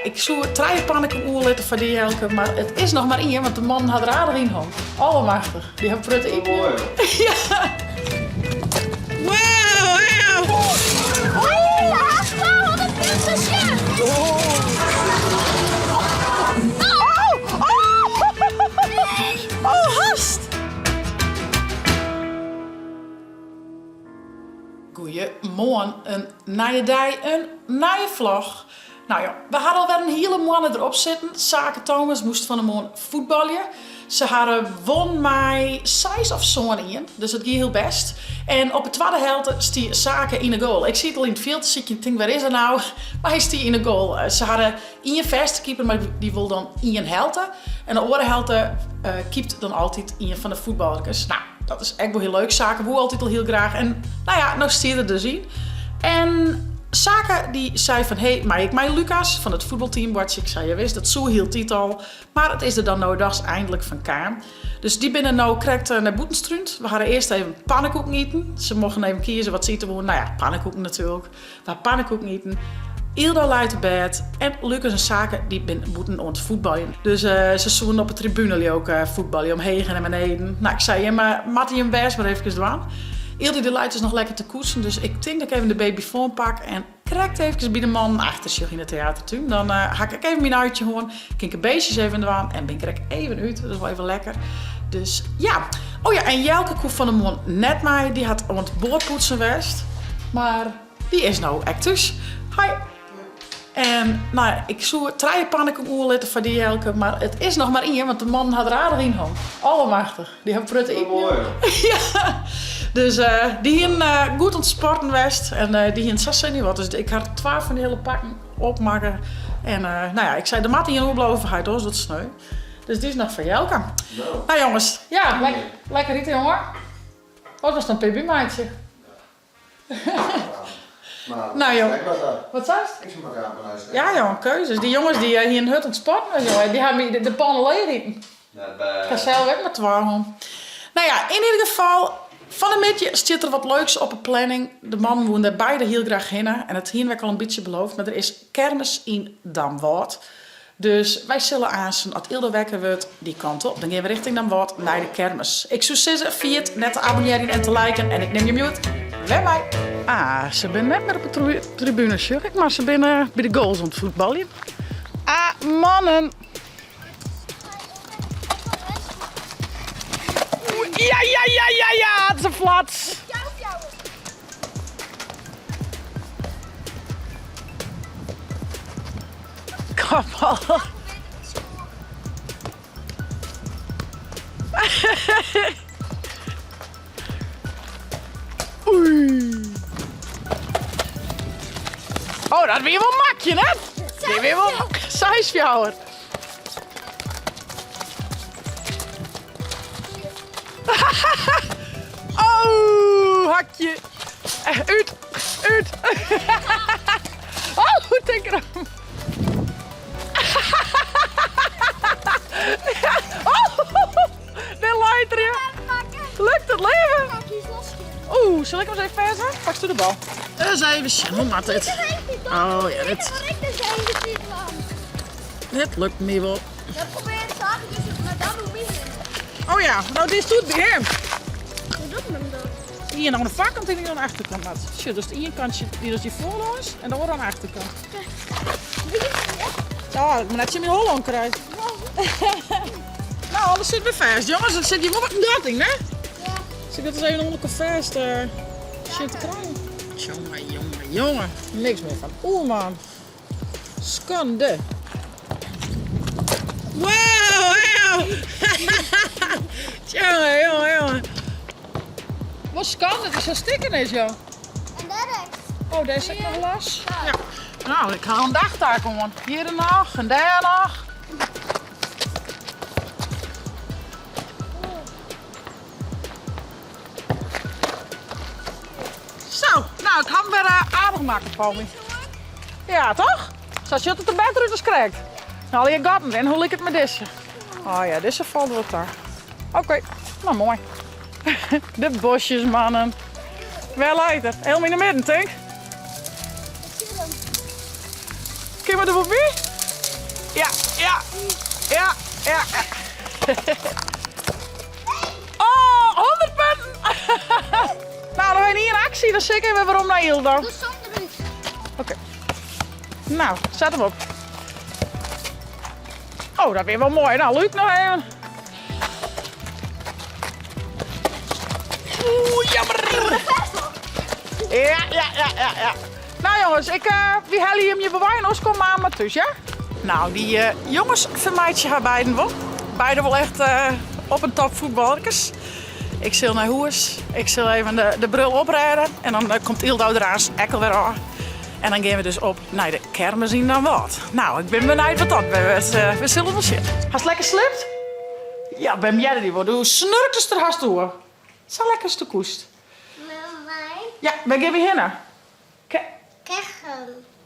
Ik soe trije pannekoeken oerlitte foar dy Jelke, mar it is noch mar ien, want de mannen ha der aardich yn hân. Allemachtich. Dy ha prutte iten. Moai. Ja. Wow, wow. Oh, oh, oh, hast. Goeiemoarn, in nije dei, in nije vlog. Nou ja, we ha alwer in hiele moanne derop sitten. Sake Thomas moast fan 'e moarn fuotbalje. Se ha won mei seis of sân ien, dus dat gie hiel bêst. En op 'e twadde helte stie Sake yn 'e goal. Ik siet al yn it fjild te sykjen, tink wêr is er nou? Mar hy stie yn 'e goal. Se ha ien fêste keeper, mar dy wol dan ien helte. En de oare helte keept dan altyd ien fan de fuotballerkes. Nou, dat is ek wol hiel leuk. Sake woe altyd al hiel graach en nou ja, no stiet er dus yn. En Sake dy sei fan hé, mei ik mei Lucas fan it fuotbalteam boartsje? Ik sei jawis, dat soe hieltyd al, mar it is der dan no dochs eindlik fan kaam. Dus dy binne no krekt nei bûten strúnd. We ha earst even pannekoeken iten. Se mochten even kieze wat se ite woene. Nou ja, pannekoeken natuerlik. We ha pannekoeken iten. Ildo leit op bêd en Lucas en Sake dy binne bûten oan it fuotbaljen. Dus se soenen op de tribune leau ik fuotbalje, omheech en nei beneden. Nou, ik sei, jimme moatte jim bêst mar efkes dwaan. Ildo dy leit dus noch lekker te koetsen, dus ik tink dat ik even de babyfoan pak en krekt efkes by de mannen achter sjoch yn de teatertún. Dan ha ik ek even myn uitje hân, kin ik de beestjes even dwaan en bin ik der ek even út. Dat is wol even lekker. Dus ja. Oh ja, en Jelke koe fan 'e moarn net mei. Dy hat oan it boardpoetsen west. Mar dy is no ek thús. Hoi. En nou, ik soe trije pannekoeken oerlitte foar dy Jelke, mar it is noch mar ien, want de mannen ha der aardich yn hân. Allemachtich. Dy ha prutte iten. Moai. Ja. Dus dy hienen goed oan it sporten west en dy hienen sa sin yn wat. Dus ik ha twa fan dy hiele pakken opmakke. En nou ja, ik sei, der moat ien oerbliuwe foar heit, oars wurdt it sneu. Dus dy is noch foar Jelke. Nou jonges, ja, lekker ite jonge. Wat wolst dan PB meitsje? Nou jong, wat seist? Ja jong, keuzes. Dy jonges dy hienen hurd oan it sporten jonge. Dy ha my de panne leech iten. Ik ha sels ek mar twa hân. Nou ja, yn ieder geval, fan 'e middei stiet der wat leuks op 'e planning. De mannen woenen dêr beide hiel graach hinne en dat hienen we ek al in bytsje beloofd, mar der is kermis yn Damwâld. Dus wy sille aansen, as Ildo wekker wurdt, dy kant op. Dan gean we richting Damwâld nei de kermis. Ik soe sizze, ferjit net te abonnearjen en te liken en ik nim jim hjoed wer mei. Ah, se binne net mear op de tribune, sjoch ik, mar se binne by de goals oan it fuotbaljen. Ah, mannen! Ja, ja, ja, ja, ja, het is een flats. Kom op. Oei. Oh, dat wie wol makje, net? Die wie wol 6-4. Oh, hakje. Út, út. Oh, tink erom. Oh, dêr leit er, ja. Lukt it, leven? Oeh, sil ik him ris even fêst Pakst du de bal? Ris even sjen, hoe moat dit? Oh ja, dit. Dit lukt my wol. Oh ja, no dy stoet by him. Hoe doet men dat? Ien oan de foarkant en ien oan de achterkant. Moat. Sjoch, dus ien kantje dy dus dy foarlâns en de oare oan de achterkant. Ja, ik moet net tsjin myn holle oan krije. Nou, alles sit wer fêst, jonges. Der sit hjir wol wat in gat yn, hè? Ja. Sil ik dat ris even oan elkoar fêst sjen te krijen? Jonge, jonge, jonge. Niks mear fan. Oeh, man. Skande. Wow, wow. Jonge, jonge, jonge. Wat skande dat it sa stikken is, joh. En dêr ek. Oh, dêr sit noch los. Ja. Nou, ik ha in dagtaak oan. Hjir noch en dêr noch. Zo, nou, ik ha him wer aardich makke, Palmy. Ja, toch? Sa sjocht it der better út as krekt. Nou, allegear gatten en hoe liket it mei dizze? Oh ja, dizze falt wol ta. Oké, nou moai. De bosjesmannen. Wêr leit er? Helemaal yn de midden, tink. Kin we der wol by? ja, ja, ja, ja. Oh, 100 punten! Nou, noch even ien aksje, dan sil ik even werom nei Yldo. Doe zonder út. Oké. Nou, set him op. Oh, dat wie wol moai. Nou, Luuk noch even. Oeh, jammer. Ja, ja, ja, ja, ja. Nou jongens, ik, uh, wy helje jim hjir wei en oars kom moarn mar thús, ja? Nou, dy uh, jonges fermeitsje har beiden wol. Beide wol echt uh, op en top fuotballerkes. Ik sil nei hûs, ik sil even de, de brul oprêde en dan komt Yldo der aanst ek alwer ôf. En dan gean we dus op nei de kermis yn Damwâld. Nou, ik bin benijd wat dat wurdt. We sille wol sjen. Hast lekker sliept? Ja, mem hearde dy wol. Do snurktest der hast oer. Sa lekker ast koest. Ja, wêr gean we hinne? Ke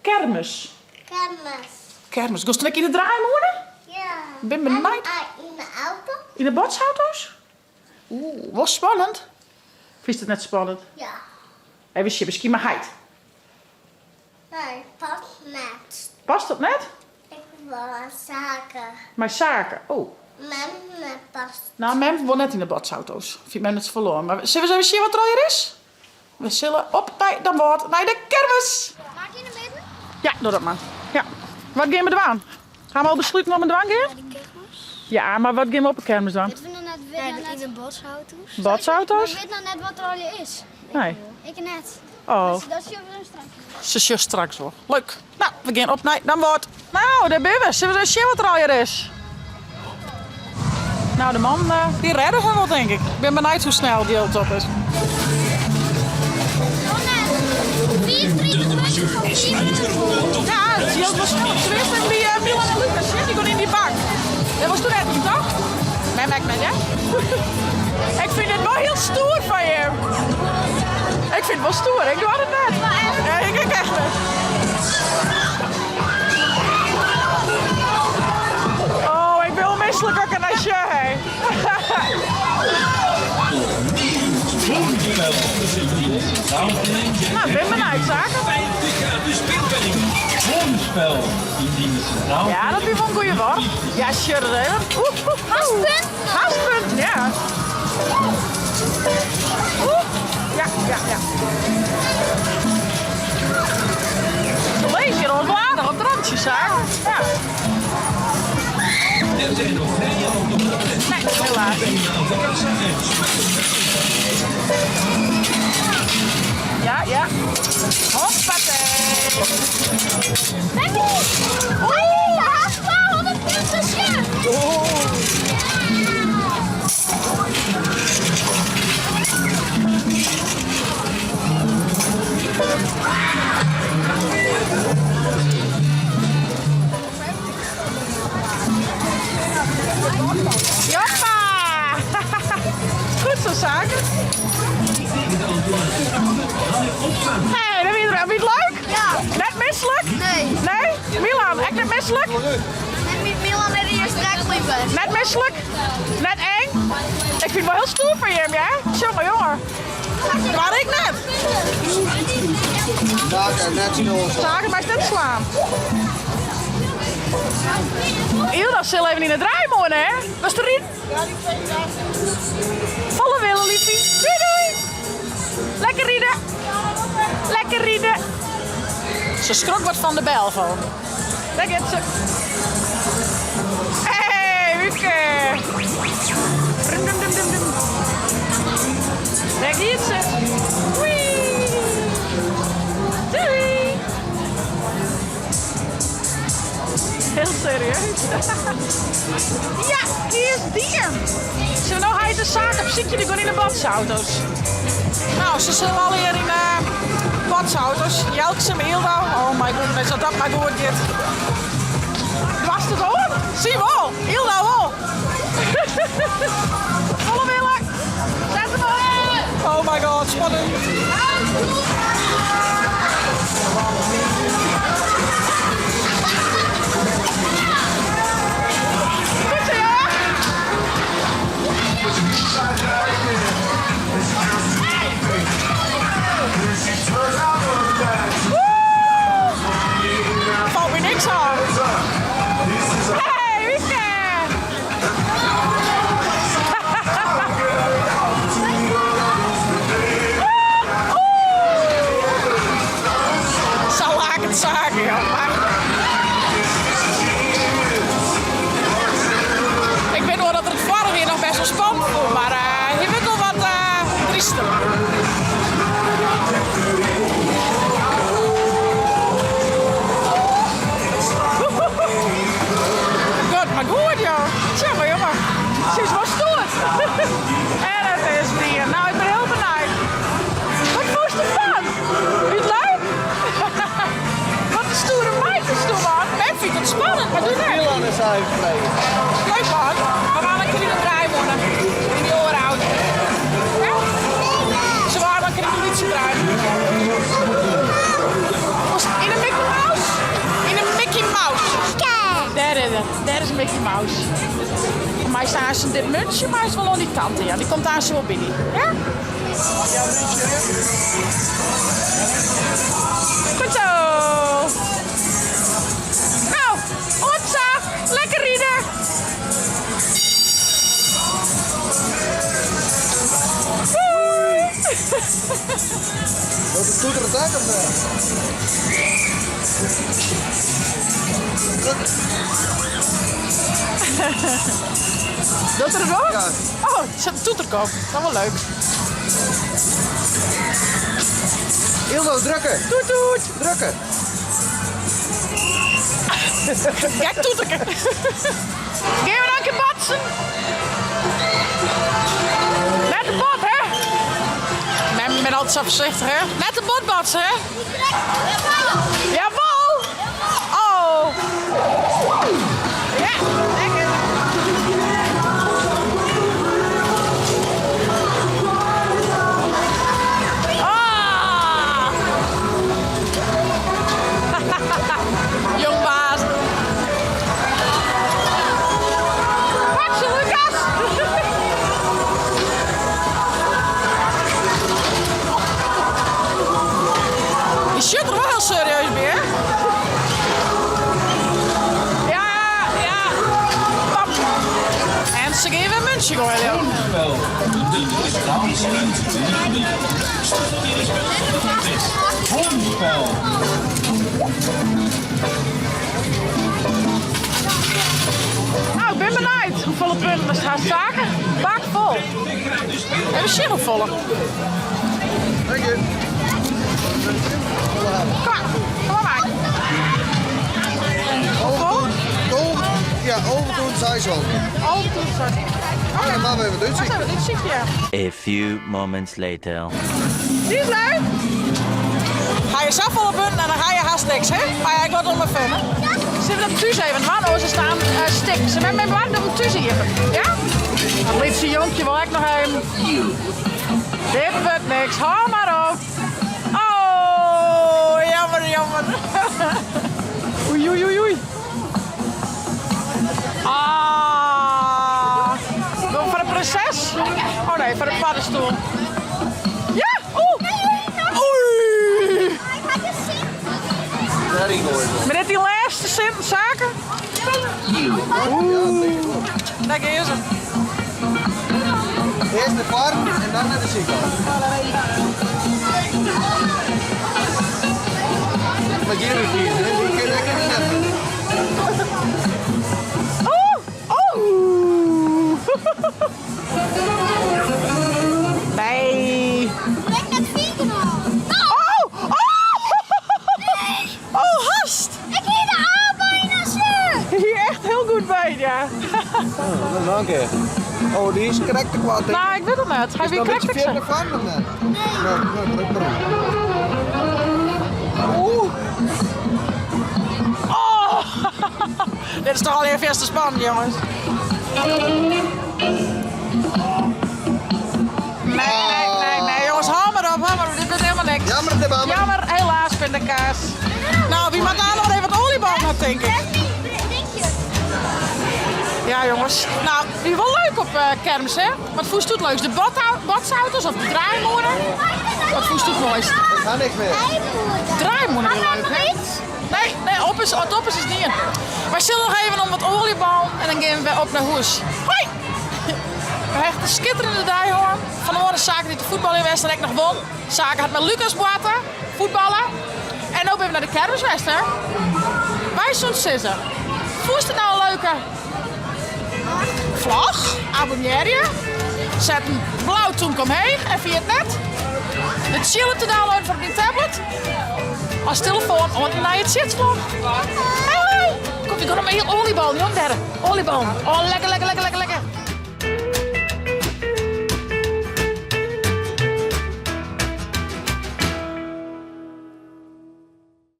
Kermis. Kermis. Kermis. Goest ek yn de draaimûne? Ja. Bin benijd. En in de auto. Yn de botsauto's? Oeh, wol spannend. Fynst it net spannend? Ja. Even sjen, miskien mei heit. Nee, past net. Past dat net? Ik wol Sake. Mei Sake, oh. Mem net past. Nou, mem wol net yn de botsauto's. Fynt mem net ferloren. Mar sille we ris even sjen wat der allegear is? We sille op nei Damwâld, nei de kermis! Maak yn de midden? Ja, doch dat mar. Ja. Wat gean we dwaan? Ha we al besluten wat we dwaan gean? Nei de kermis. Ja, mar wat gean we op de kermis dwaan? Wit we nog net, wit nog net. In de botsauto's. Botsauto's? Maar wit nog net wat der allegear is. Nee. Ik net. Oh. Dat sjogge we straks. Se sjocht straks wol. Leuk. Nou, we gean op nei Damwâld. Nou, dêr binne we. Sille we ris sjen wat der allegear is? Nou, de man eh, dy rêde him wol, tink ik. Ik bin benijd hoe snel dy op is. Ja, it jild wol snel. Tenminste, by eh, Milan en Lucas, dy gong yn dy bak. Dêr wolst toen net yn, toch? Mem ek net, hè? Ik fyn it wol hiel stoer fan jim. Ik fyn it wol stoer, ik doar it net. Ja, ik ek echt net. Oh, ik bin mislik as ik nei sjoch, hè. Nou, bin benijd, Sake. Ja, dat wie wol in goeie worp. Ja, sjoch ris even. Oeh, oeh, oeh. Hast punten, ja. Oeh, ja, ja, ja. Se lizze hjir al aardich op it rantsje, Sake. Ja. Nee, helaas. Ja, ja. Hoppatee. Oeh, hast 200 punten, sjen. Joppa! Goed zo, Sake. Hey, dat wie er, wie it leuk? Ja. Net mislik? Nee. Nee? Milan, ek net mislik? En Milan en die eerste straks liever. Net mislik? Net eng? Ik fyn it wol hiel stoer fan jim, ja? Jonge, jonge. Doar ik net. Sake, net stil. Sake, meist net slaan. Yldo sil even yn de draaimûne, hè? Wolst deryn? Folle wille, liefie. Doei, doei. Lekker ride. Lekker ride. Se skrok wat fan de bel fan. Dêr giet se. Hey, Wiepke. Dum, dum, dum, dum, dum. Dêr giet se. Wee. Doei. Hiel serieus. Ja, hjir is dien. Sille no heit en Sake op sykje, dy gean yn de botsauto's. Nou, se sille allegear yn de botsauto's. Jelkse mei Yldo. Oh my goodness, as dat mar goed giet. Doarst it oan? Sy wol. Yldo wol. Folle wille. Set him op. Oh my god, spannend. Goed zo, jongen. Woe! Falt my niks oan. sa even freegje. Leuk man. We gaan een keer in de draaimolen. In die oare auto. Ja? Ze waren een keer in de liedje draaien. In de Mickey Mouse? In de Mickey Mouse. Daar is het. Daar is Mickey Mouse. Voor mij staan ze dit muntje, maar is wel aan die kant. Ja, die komt daar zo binnen. Ja? Goed zo. Nou, Otsa, lekker rijden. Doei. Wat een toeter het ook of niet? Dat er wel? Ja. Oh, er zit een toeterkop. Dat is wel leuk. Ildo, drukken! Toet toet. Drukken! Kijk, toeterke. Gaan we dan een keer batsen? Net de bot, hè? Nee, ik ben altijd zo voorzichtig, hè? Net de bot batsen, hè? Jawel! Oh! Ja, lekker. Ah! Jong baas. Pak ze, Lucas! Je zit er wel heel serieus bij, hè? Ja, ja. Pap. En ze geven een muntje gooien, joh. Hoornspel. Nou, ik ben benieuwd hoeveel punten er gaan zaken. Bak vol. Even zien hoe volle. Dank je. Kom maar, kom maar. Overdoen, over, ja, overdoen zei ze al. Overdoen, sorry. Ja, dan gaan we even Wacht uitzien. even, dit zie je. A few moments later. Die is leuk. Ga je zelf volle punten en dan ga je haast niks, hè? Maar ja, ik word om mijn fun, hè? Zullen we dat thuis even? Want ze staan stik. Ze hebben mijn warm om thuis hier. Ja? Dat liefste jonkje wil ik nog even. Dit wordt niks. Hou maar op. Oh, jammer, jammer. Oei, oei, oei, oei. Ah. Wil voor de prinses? Oh nee, voor de paddenstoel. Ja! Oeh! Oei! Daarin gooien. Maar dit die laatste zin, zaken? Oeh. Lekker is het. Eerst de farm en dan naar de ziekenhuis. Maar jullie kiezen, hè? Die kunnen ik niet hebben. Oh! Oh! Nee. Ik net vier Oh! Oh! Oh, hast! Ik hier de A bijna, sir. Hier echt heel goed bij, ja. Oh, dank je. Oh, die is correct te kwaad. Nou, ik weet het net. Hij Is weer dat een beetje correct verder van hem dan? Nee. Nou, druk maar op. Oeh. Oh! Dit is toch al even te spannend, jongens. Nee, nee, nee, nee, jongens, hou maar op, hou maar op. Dit is helemaal niks. Jammer, de bammer. Jammer, helaas, pindakaas. Nou, wie mag daar nog even wat oliebal naar, denk ik? Ja, jongens. Nou, die wel leuk op kermis, hè? Wat voest het leuk? De botsauto's of de draaimoeder? Wat voest het mooist? Ik ga niks meer. Draaimoeder is leuk, hè? Nee, nee, op is, het op is is niet. Maar zullen nog even om wat oliebal en dan gaan we op naar huis. Hoi! We hebben echt een schitterende dag, hoor. Van de morgen zaken die de voetbal in West en ik nog won. Zaken had met Lucas boaten, voetballen. En ook even naar de kermis West, hè? Wij zullen zitten. Voest het nou een leuke vlag? Abonneer je. Zet een blauw toenk omheen en via het net. De chillen te downloaden voor op je tablet. Als telefoon, want naar je zit vlog. Hoi! Komt ik nog maar heel oliebal, jong derde. Oliebal. Oh, lekker, lekker, lekker.